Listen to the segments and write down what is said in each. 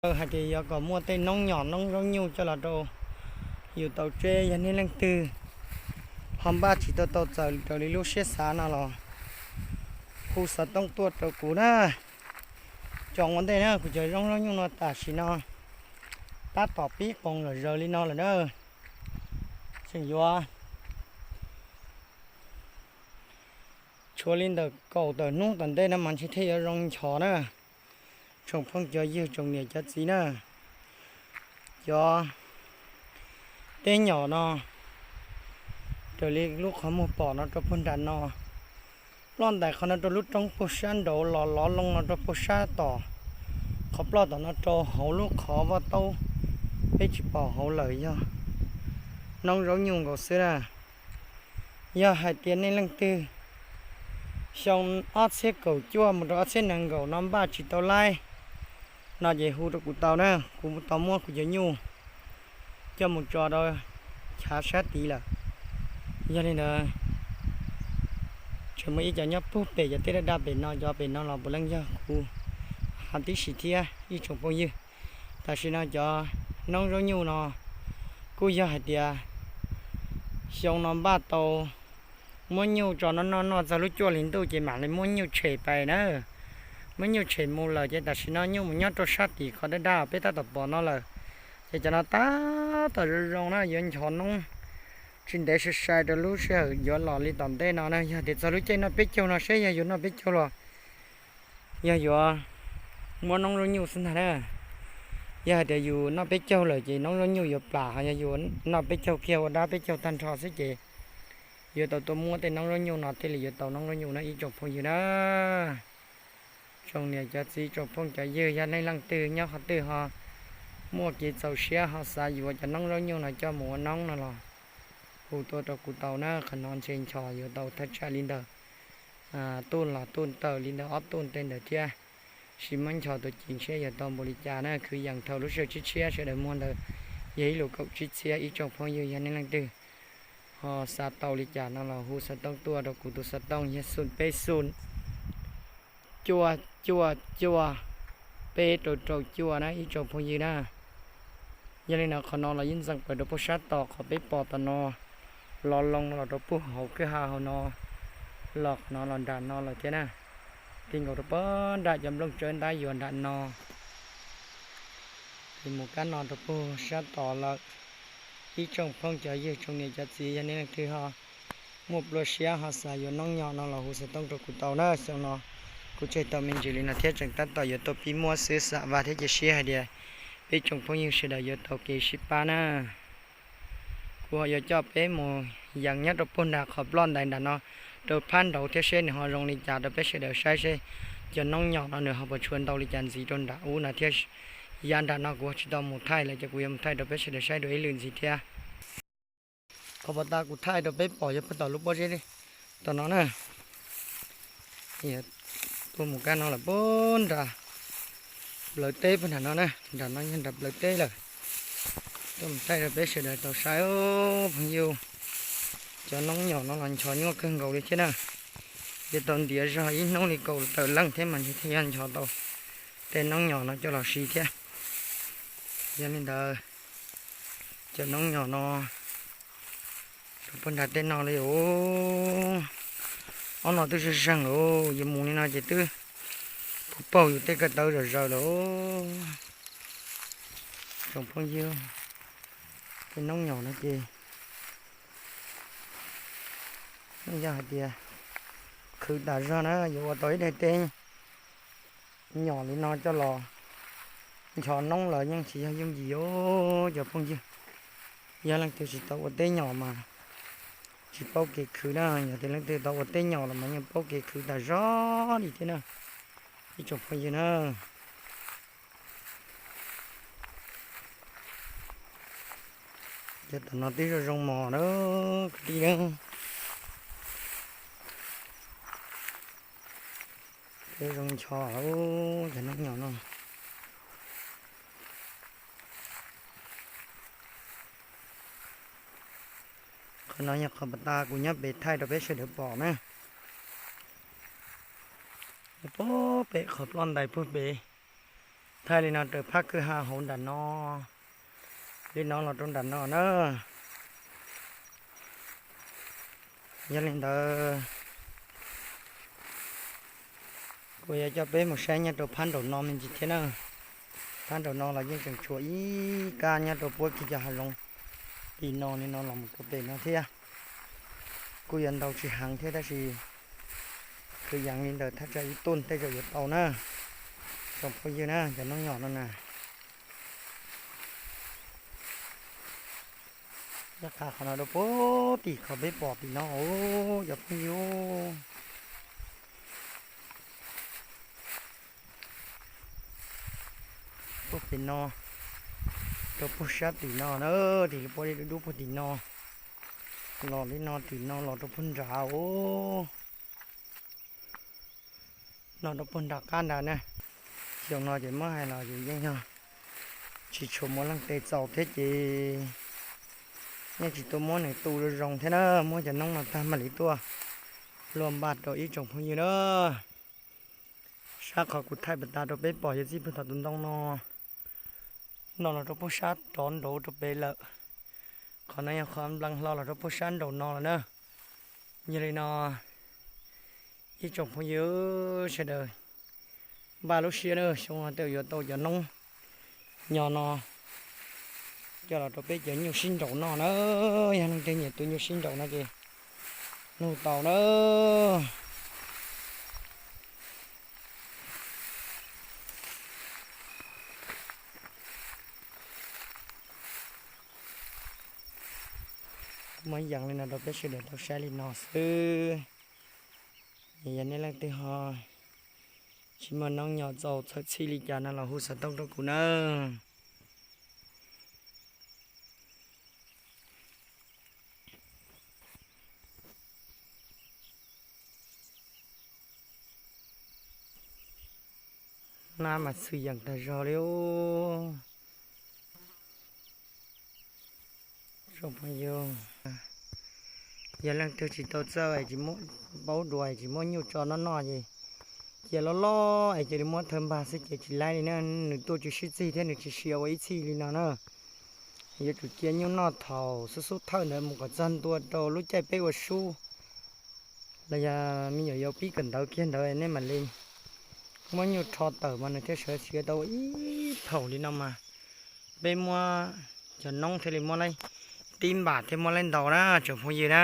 Hais tias yuav kom muaj tej noob nyom noob zaub nyuj coj los rau yus tau tseb, yog nej leej twg ho npaj tsis tau tau txawm raws li lub siab xav no los hu xov tooj tuaj rau kuv na. Tso ua ntej na, kuv cov noob zaub nyuj no tam sim no tab tom pib qoos zom zaws li no lawm na. Tseem yuav tshuav li ntawm kaum tawm hnub tom ntej no mas ntshe thiaj yuav zoo nchos na. Tsoom phooj cov ywg, tsoom niam cov txiv na, cov teb nyom no, raws li lub qhov muag pom no rau puag nram no, ploj ntais qhov no rau lub roob puag sab nraud los lov loo no rau puag sab tom, qhov ploj tom no rau hauv lub qhov vaj taub, peb tsis pom hauv lawm, yog noob zaub nyuj nkaus xwb na. Yog hais tias nej leej twg xyoo ob txhiab kaum cuaj mus rau ob txhiab nees nkaum no npaj tsis tau laib no ces hu rau kuv tau na, kuv tau muab kuv cov nyuj coj mus tso rau chav sab tid lawm. Yog li ntawd, tseem muaj ib co nyob puag pem cov teb daj daj pem no, cov pem no los puav leej yog kuv hais tib si thiab ib tsoom phooj ywg. Tam sim no cov noob zaub nyuj no kuj yog hais tias xyoo no npaj tau muab nyuj tso noj noj noj txog lub cuaj hli ntuj ces mam li muab nyuj tshem pais na. Muab nyuj tshem mus lawm ces tam sim no nyuj mus nyob rau sab tim qhov daj daj peb tab tom pom no lawm. Ces cov no tab tom zoo zoo na, yuav nchos noob tsis ntev sai sai rau lub sij hawm yuav los li tom ntej no na. Yog tias txog lub caij noj peb caug no seb yog yus noj peb caug los yog yuav muab noob zaub nyuj xwb ntag na. Yog hais tias yus noj peb caug lawm ces noob zaub nyuj yuav plam, ho yog yus noj peb caug kiag ua dab peb caug tag nrho xwb ces yuav tau tuaj muab tej noob zaub nyuj no thiaj li yuav tau noob zaub nyuj na ib tsoom phooj ywg na. Tsoom niam cov txiv, tsoom phooj cov ywg, yog nej leej twg nyob qhov twg ho muaj kev txaus siab ho xav yuav cov noob zaub nyuj no coj mus ua noob no los hu tuaj rau kuv tau na. Qhov no ntshe nchos yuav tau thaj tsam li ntawm tuj los tuj tawm li ntawm ob tuj tej ntawd thiab. Sis muab nchos tus ci ntshe yuav tau npaum li cas na, kwv yees thaum lub sij hawm tshiab tshiab sawv daws muag ntawd yog ib lus kaum tsib txhiab ib tsoom phooj ywg, yog nej leej twg ho xav tau li cas no los hu xov tooj tuaj rau kuv tus xov tooj yog xoom peb xoom cuaj cuaj cuaj peb rau rau cuaj na ib tsoom phooj ywg na. Yog li no qhov no los yeej ntxeev plaws rau puag sab tom qhov peb pom tom no los loo los rau puag hauv kwj ha hauv no los qhov no los nram no lawm thiab na. Ti nkaus rau puag nram cov nplooj tsawb ntab yuav nram no, ces mus kab no rau puag sab tod lawm. Ib tsoom phooj cov ywg tsoom niam cov txiv, yog nej leej twg ho muaj plua siab ho xav yuav noob nyom no los hu xov tooj rau kuv tau na. Xyoo no kuv tseg tau me ntsis li no thiab tseem tab tom yuav tau pib muab xwb, xav vam thiab cia siab hais tias peb tsoom phooj ywg sawv daws yuav tau kev sib pab na. Kuv ho yuav coj peb mus yees nyob rau puag nram qhov ploj ntais nram no rau phab nraud thiab seb nws ho zoo li cas rau peb sawv daws saib seb cov noob nyom no nws ho puas tshuav ntau li cas ntxiv rau nram ub no thiab. Yav nram no kuv tsis tau mus thaij lawm ces kuv yuav mus thaij rau peb sawv daws saib dua ib lwm ntxiv thiab. Qhov pas tas kuv thaij rau peb pom yog puag tom lub pob zeb tom no na. Tuaj mus kab no lawm puag nram plawv teb puag nram no na, nram no yog nram plawv teb lawm. Tuaj mus thaij rau peb sawv daws tau saib phooj ywg. Cov noob nyom no los nchos nyuaj kawg nkaus li thiab na. Yuav tau ntiav zog ib hnub li kaum tawm leej thiab mas ntshe thiaj yuav nchos tau tej noob nyom no coj los siv thiab. Yog li ntawd, cov noob nyom no rau puag nram tej no li os. Ob no twb zeeg zeeg lawm, yuav mus li no ces twb puv paug yus tej ko taw zom zaws lawm. Tsoom phooj ywg, tej noob nyom no ces yeej yog hais tias khwv tas zog na, yuav ua tau ib daim teb nyom li no coj los nchos noob los yeej tsis yog yooj yim os cov phooj ywg. Yog leej twg tsis tau ua teb nyom mas tsis paub kev khwv na, yog tias leej twg tau ua teb nyom los mas yeej paub kev khwv tas zog li thiab na, ib tsoom phooj ywg na. Cov tom no twb zoo zoo mos na, kwv tij na. Twb zoo nchos cov noob nyom no. Qhov no yog qhov pas tas kuv nyob pem thaij rau peb sawv daws pom na. Puag pem qhov ploj ntais puag pem, Thaij li no raws phab kwj ha hauv nram no, li no los rau nram no na. Yog li ntawd, kuv yuav coj peb mus saib nyob rau phab nraum no me ntsis thiab na. Phab nraum no los yeej tseem tshuav ib kab nyob rau puab kiag cov hav zoov tim no li no los mus rau pem no thiab. Kuj yuav ntau tsis heev thiab tab sis kwv yees li ntawm thaj tsam ib tuj tej zaum yuav tau na. Tsoom phooj ywg na, cov noob nyom no na, nyob qha qhov no rau puag tim qhov peb pom tim no os cov phooj ywg. Puag tim no, rau puag sab tim no na, tim lub pob zeb dub dub puag tim no, los li no tim no los rau puag nrad os. No rau puag nram qab nrad na. Xyoo no ces muab hais los yus yeej yog tsis tshua muaj leej twg txaus thiab ces yeej tsis tuaj muab nws tu zoo zoo thiab na, muab cov noob no tag mam li tuaj luaj npaj rau ib tsoom phooj ywg na. Sab qhov kuv thaij pas tas rau peb pom yog txij puag tom tus ntoo no, no los rau puag sab rov nraud rau pem lawm. Qhov no yog qhov nplees hlo los rau puag sab nraum no lawm na. Yog li no ib tsoom phooj ywg sawv daws npaj lub siab na, xyoo no tej zaum yuav tau cov noob nyo no coj los rau peb cov nyuj sib nraus noj na. Yog leej twg nyiam tu nyuj sib nraus no ces nug tau na. Kuv muab yees li no rau peb sawv daws tau saib li no xwb. Yog nej leej twg ho tsis muaj noob nyo txaus txhawj txhij li cas no los hu xov tooj rau kuv nawb. Nab mas txhwm yeem tag zog li. Yog leej twg tsis tau txawj es tsis muaj paub dua es tsis muaj nyuj tso noj noj ces cia loj loj es cia li muab thawj npag xwb ces tsis laib li na, nws tuaj tsis sib txig thiab nws tsis sia ua ib txhij li no na. Yuav tsum cia nyuj noj thaum xub xub thawj ntawd mus kom txog ntua rau lub caij peb ua sub los yog me nyuam yaus pib kawm ntawv kiag ntawd nej mam li muab nyuj rho tawm mas nws thiaj sawv siav tau ua ib thaum li no mas peb muab cov noob thiaj li muab laib tib npam thiab muab laib ntau na tsoom phooj ywg na.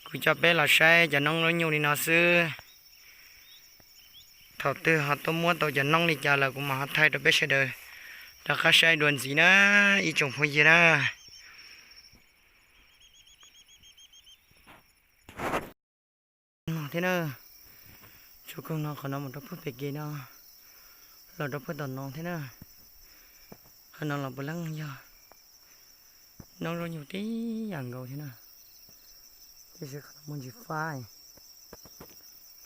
Kuv coj peb los saib cov noob zaub nyuj li no xwb. Thaum twg ho tuaj muab tau cov noob li cas lawm kuv mam ho thaij rau peb sawv daws rov qab saib dua ntxiv na ib tsoom phooj ywg na. No thiab na, tsuas koog no qhov no mus rau puag pem kev no, los rau puag tom no thiab na. Qhov no los puav leej yog noob zaub nyuj tib yam nkaus thiab na. Tiam sis qhov no muaj ntsis fab,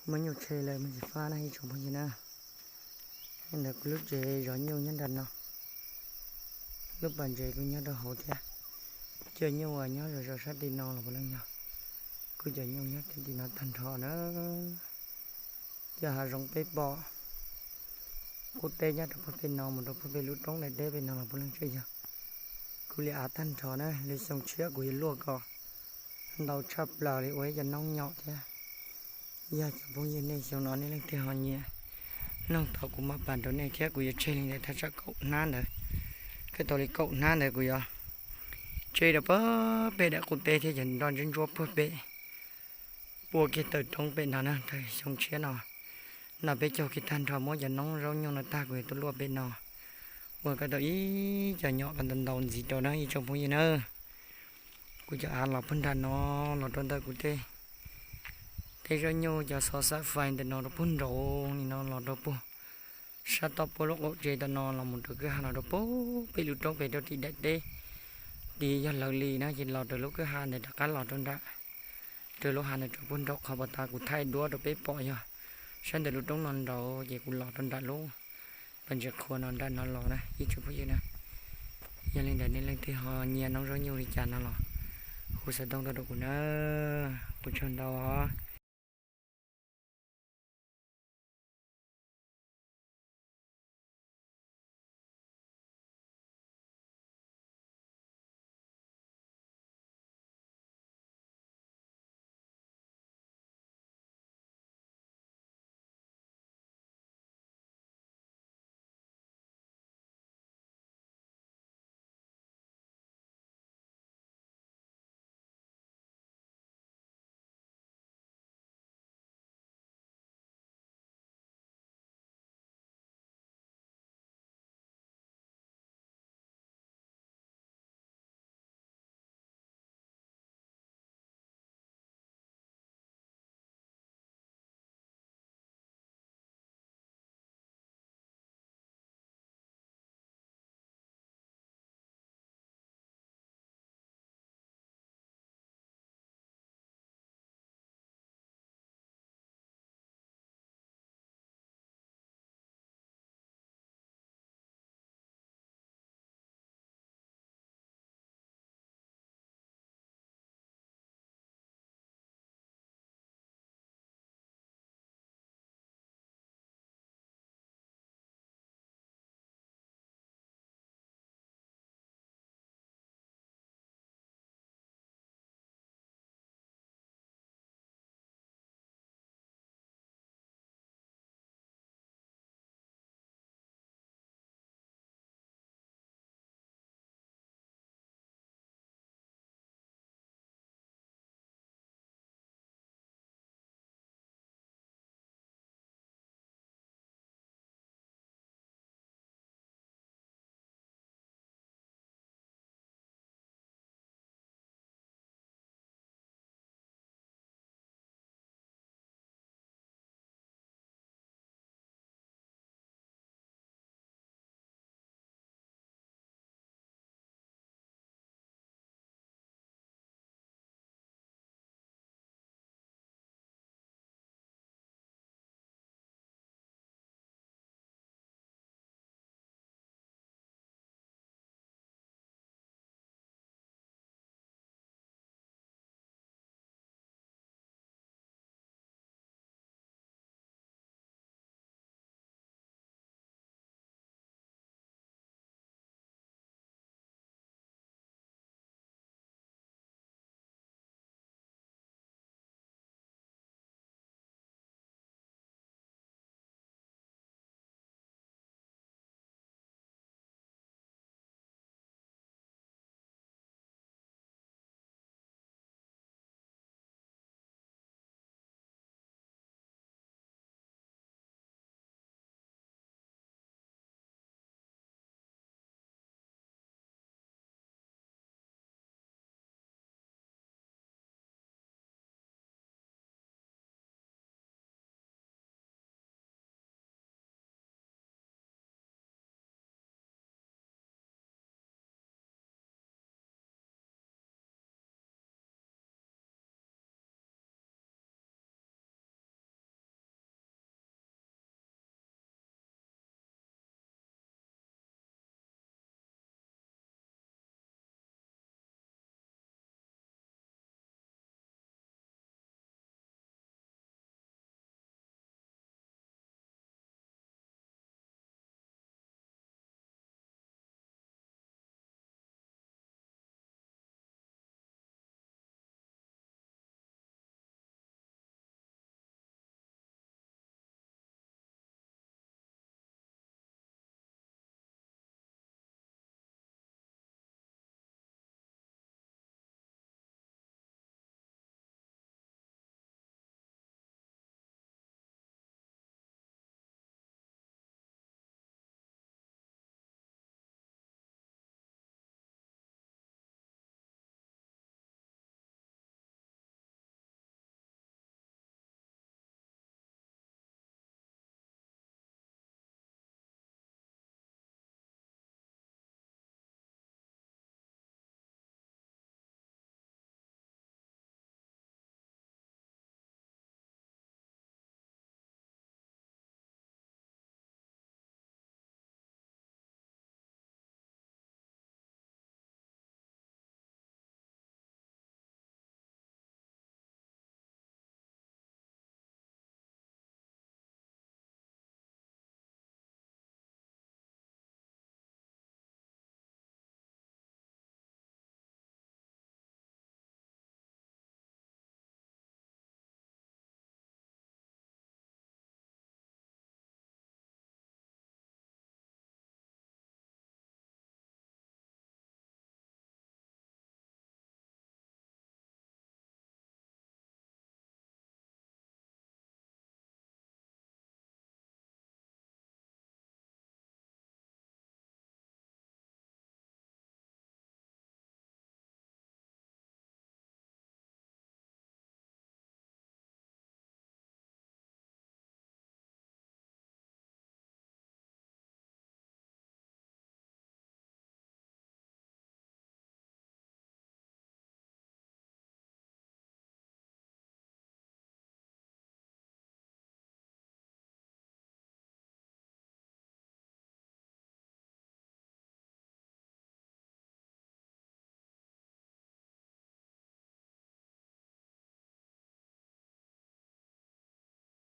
muaj nyuj tshe lawm muaj ntsis fab na ib tsoom phooj ywg na. Ntawd kuv lub tsev zov nyuj nyob nram no, lub pas ntses kuj nyob rau hauv thiab. Cov nyuj uas nyob zov zov sab tim no los puav leej yog kuv cov nyuj nyob tim no tag nrho na. Cov hav zoov peb pom, qub teb nyob rau puag pem no mus rau puag pem lub roob daim teb pem no los puav leej tsam yog kuv li av tag nrho na. Lwm xyoo tshiab kuv yuav luaj kom ntau tshaj plaws li ua ib cov noob nyom thiab. Yog cov phooj ywg nej xyoo no nej leej twg ho nyiam, noog tau kuv mam pam rau nej thiab. Kuv yuav tseg li ntawd thaj tsam kaum hnab ntawd, kawg tau li kaum hnab ntawd kuv yuav tseg rau puag pem daim qub teb thiab cov nroj ntsuab ntsuab puag pem, puag kiag tawm roob pem no na. Thaum xyoo tshiab no, no peb caug kiag tag nrho muab cov noob zaub nyuj no tag kuv yuav tuaj luaj pem no ua kom tau ib co nyom kom ntau ntau ntxiv rau na ib tsoom phooj ywg na. Kuv cov av los puag nram no, los rau ntawm kuv tej, tej zaub nyuj cov xov xav fais ntawm no rau puag nraud li no los rau puag sab toj puab lub qaum tsev tom no los mus rau kwj ha no rau puag pem lub roob pem rau tim daim teb. Tim yog lawv li na ces los rau lub kwj ha ntawd rov qab los rau nram, rau lub hav ntawd rau puag nraum qhov pas tas kuv thaij duab rau peb pom yog sab ntawm lub roob no nraud ces kuv los rau nram lub pas ntses qhua no nram no los na ib tsoom phooj ywg na. Yog li ntawd nej leej twg ho nyiam noob zaub nyuj li cas no los hu xov tooj tuaj rau kuv na. Ua tsaug ntau os.